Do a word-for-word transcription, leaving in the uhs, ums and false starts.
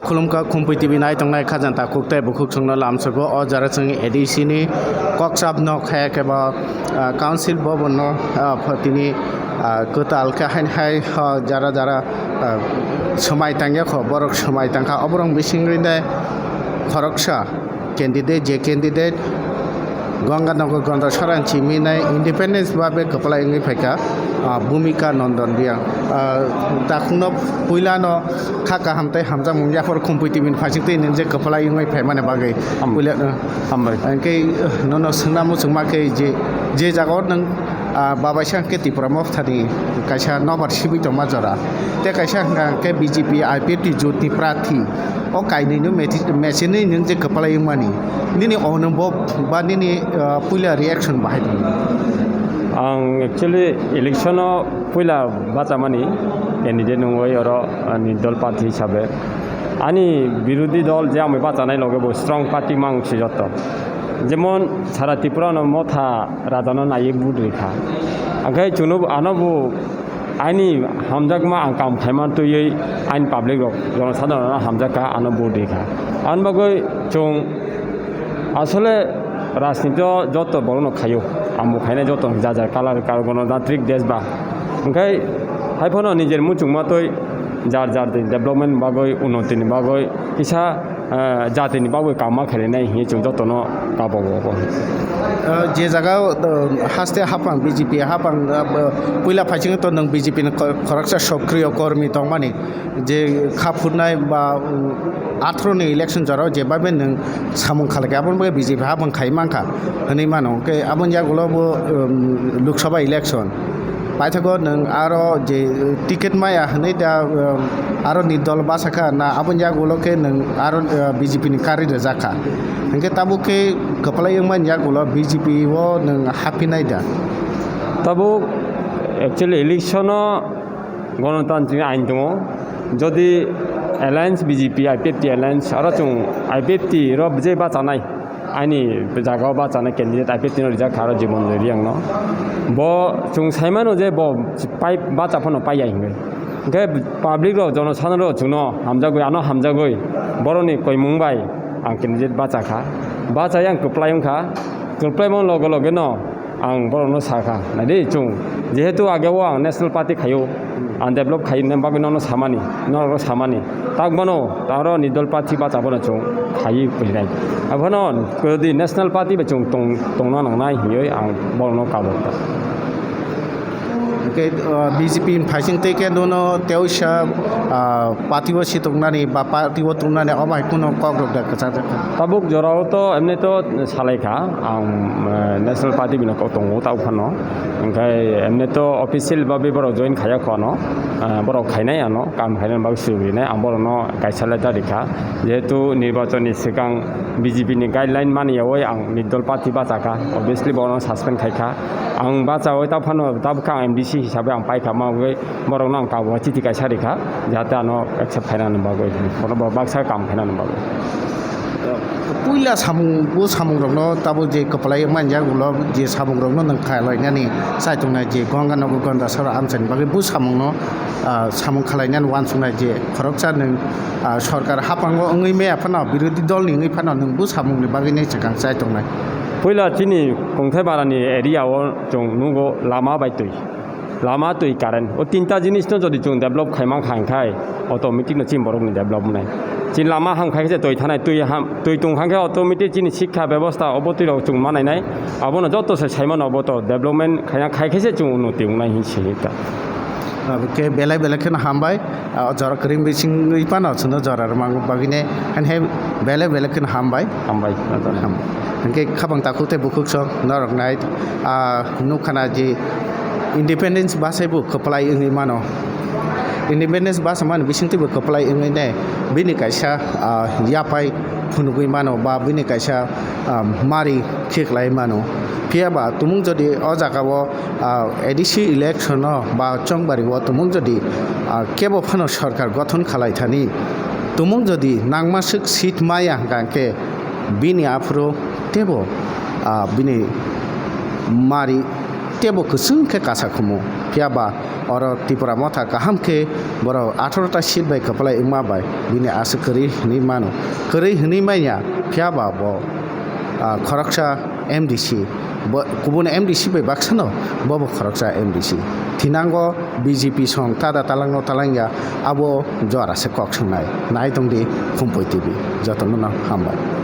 Khulumkha Khumpui T V nai tongnai khajanta kuk tei bukhuk chwngno lamsogo. O jora chwng A D C ni koksap no khaya khe bo, ah, council bhavan no, ah, pho-, tini, ah, kwtal khe hain hai, ah, jara jara, ah, swmai tangya kho, borok swmai tangkha. Oborok bisingni de khoroksa candidate, je candidate Ganganagar Gandasara chimi nai independence babe kwplai wngwi phaikha, ah, Bhumika Nandan Reang. Ah, takhukno puilano kha kaham tei hamjakmung yaphar Khumpui T V ni phaising tei nwng je kwplai wngwi phaimani bagwi. Ham-, puila, ah, hambai. Hwnkhe, ah, nono swngna muchungma khe je, je jagao nwng, ah, babaisa hwnkhe Tipra Mothani kaisa nobar sibui tongma jora, tei kaisa hwnkha hwnkhe B J P I P F T jotni prathi. O kainwino meti-, mechenwi nwng je kwplai wngmani, nini onubhob ba nini, ah, puila reaction bahai tongmani? Ang actually election-o puila bachamani candidate wngwi oro, ah, ni dol party hisabe. Ani birodhi dol je amwi bachanai loge bo strong party mang si joto. Jemon sara Tripura no Motha raja no naiwi vote rikha. Angkhe chwngno ano bo ani hamjakma ang kam khaima twiwi ani public rok jonosadharon no hamjakha ano vote rikha. Ani bagwi chwng asole rajniti o joto borok no khaio. Ang bo khainai joto ja ja color kar gono jatrik desh ba. Angkhe haiphano nijer muchungma twi jar jar development bagwi unnoti ni bagwi kisa ah, jatini bagwi kama khainai hinwi chwng jotono kabogo. Ah, je jaga, ah, haste hapang B J P hapang, ah, puila phaising to nwng B J P ni ko-, khoroksa sokriyo kormi tongmani, je kha phurnai ba, um, atharoh ni election jorao je babe nwng samung khalai kha, aboni bagwi B J P hapang khai mankha hwnwi mano. Hwnkhe aboni yagulo bo, um, Lok Sabha election. Paithago nwng aro je ticket maya hwnwi da, um, aro ni dol bachakha na aboni yagulo khe nwng aro, uh, B J P ni kari rwjakha. Hwnkhe tabuk khe kwplai wngmani yagulo B J P o nwng haphinai da? Tabuk actually election o Ganatantrik ain tongo. Jodi alliance B J P I P F T alliance aro chwng I P F T ro je bachanai, ani jaga o bachanai candidate I P F T no rijak kha aro Jibon Joy Reang no. Bo chwng sai mano je bo pai, bacha phano pai ya hinwi. Hwnkhe public rok jonosadharon rok chwngno hamjagwi, ano hamjagwi borokni koimung bai ang candidate bacha kha. Bachai ang kwplai wngkha. Kwplai mani loge loge no ang borokno sakha, naidi chwng jehetu ageo ang national party khaio, ang develop khaina bagwi nono samani, norokno samani, tak bono aro ni dol party bacha bono chwng khaiwi phainai. Abono kwrwdi national party bai chwng tong-, tongna nangnai hinwi ang borokno kabo. Hwnkhe, uh, B J P ni phaising tei khe nono teisa, uh, party o situknani ba party o tongnani omo hai kheno kok rok da kwchajak kha. Tabuk jorao to emni to salai kha, ang, eh, National Party bini kok tongo tau phano. Hwnkhe emni to official babi borok join khaiya kho ano, eh, borok khainai ano, kam khainani bagwi swijak rinai, ang borokno kaisa letter rikha. Jehetu nirbachon ni swkang B J P ni guideline mani yawi ang nirdol party bachakha, obviously borokno suspend khaikha. Ang bachawi tau phano tabukha ang M D C hisabe ang paikha, ma bagwi borokno ang tabuk chithi kaisa rikha, jahate ano accept khainani bagwi, bono bo baksa kam khainani bagwi. Puila samung, bo samungrokno tabuk je kwplai manjak ulo, je samungrokno nwng khlainani chaitongnai je Ganga Nagar Gandasara amchaini bagwi bo samungno, ah, samung khlainani uansuknai je khoroksa nwng, ah, sorkar haphango wngwi maya phano, birodhi dolni wngwi phano nwng bo samungni bagwi nai swkang chaitongnai. Puila chini Kungthai Barani area o chwng nugo lama bai twi. Lama twi current, o tinta jinis no jodi chwng develop khaima kha, hwnkhai automatic no chini borok ni develop wngnai. Chini lama ham khai khe twi thanai, twi ham, twi tong kha khe automatic chini sikha bebosta obo twi rok chwng ma nainai. Abono joto se sai mano, obo to development khaina khai khe se chwng unnoti wngnai hin si ta. Abo khe belai belai kheno hambai. Ah, o jora kwrwi bisingwi phano chwngno jora rwmani bagwino, haino belai belai kheno hambai. Hambai. Ham-, hwnkhe khabang takhuk tei bukhuk sok norok nai, ah, nukha na je independence bachai bo kwplai wngwi mano. Independence bachamani bisingtwi bo kwplai wngwi ne bini kaisa, ah, yaphai phunugwi mano ba bini kaisa, ah, mari khiklai mano. Phiya ba tumung jodi o jaga o ah, A D C election o ba chongbari o tumung jodi, ah, kebo phano sorkar gothon khalai thani, tumung jodi nangmaswk seat maya hwnkha khe bini aphuru tebo, ah, bini mari tebo kwchwng khe kasa khumu. Phiya ba Oro Tipra Motha kaham khe borok atharo ta seat bai kwplai wngma bai bini aswk kwrwi hwnwi mano. Kwrwi hwnwi manya, phiya ba bo, ah, khoroksa M D C, bo, kubun M D C bai baksano bo bo khoroksa M D C. Thinango B J P song tada talangno talangya, abo jora se kok swngnai. Nai tongdi Khumpui T V. Jotono no hambai.